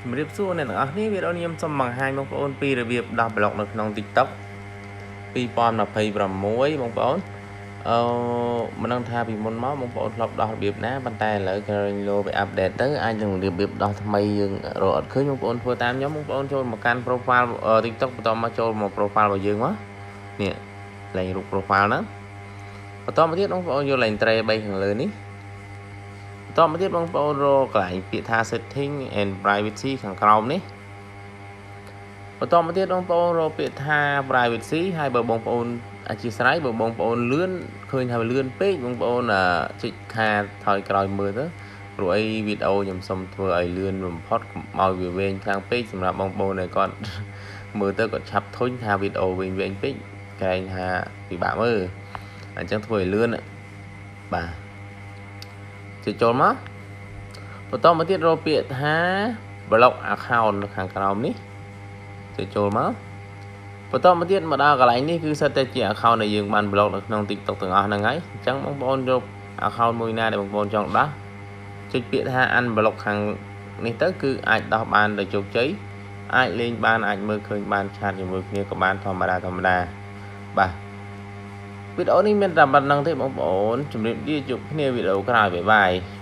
ជំរាបសួរអ្នកទាំងអស់គ្នា។វីដេអូនេះខ្ញុំសូមបង្ហាញបងប្អូនពីរបៀបដោះប្លុកនៅក្នុង TikTok 2026បងប្អូនអឺមិនដឹងថាពីមុនមកបងប្អូនធ្លាប់ដោះរបៀបណាប៉ុន្តែឥឡូវក្រែងលោវា update ទៅអាចនឹងរបៀបដោះថ្មីយើងរកអត់ឃើញបងប្អូនធ្វើតាមខ្ញុំបងប្អូនចូលមកកាន់ profile TikTok បន្តមកចូលមក profile របស់យើងមកនេះកន្លែងរូប profile ហ្នឹងបន្តមកទៀតបងប្អូនយកលេខ tray 3ខាងលើនេះបន្តមកទៀតបងប្អូនរកកន្លែងពាក្យថា setting and privacy ខាងក្រោមនេះបន្តមកទៀតបងប្អូនរកពាក្យថា privacy ហើយបើបងប្អូនអធិស្ឋានបើបងប្អូនលឿនឃើញថាលឿនពេកបងប្អូនចុចខាថយក្រោយមើលទៅព្រោះអីវីដេអូខ្ញុំសុំធ្វើឲ្យលឿនបំផុតកុំឲ្យវាវែងខ្លាំងពេកសម្រាប់បងប្អូនដែលគាត់មើលទៅគាត់ឆាប់ធុញថាវីដេអូវែងវែងពេកក្រែងថាពិបាកមើលអញ្ចឹងធ្វើឲ្យលឿនបាទចុចចូលមកបន្តមកទៀតរកពាក្យថា block account នៅខាងក្រោមនេះចុចចូលមកបន្តមកទៀតមកដល់កន្លែងនេះគឺសិតតែជា account ដែលយើងបាន block នៅក្នុង TikTok ទាំងអស់ហ្នឹងហើយអញ្ចឹងបងប្អូនយក account មួយណាដែលបងប្អូនចង់ដោះចុចពាក្យថា unblock ខាងនេះទៅគឺអាចដោះបានដោយជោគជ័យអាចលេងបានអាចមើលឃើញបាន chat ជាមួយគ្នាក៏បានធម្មតាធម្មតាបាទវីដេអូនេះមានតែប៉ុណ្្នឹងទេបងប្អូនជម្រាបលាជួបគ្នាវីដេអូក្រោយ bye bye។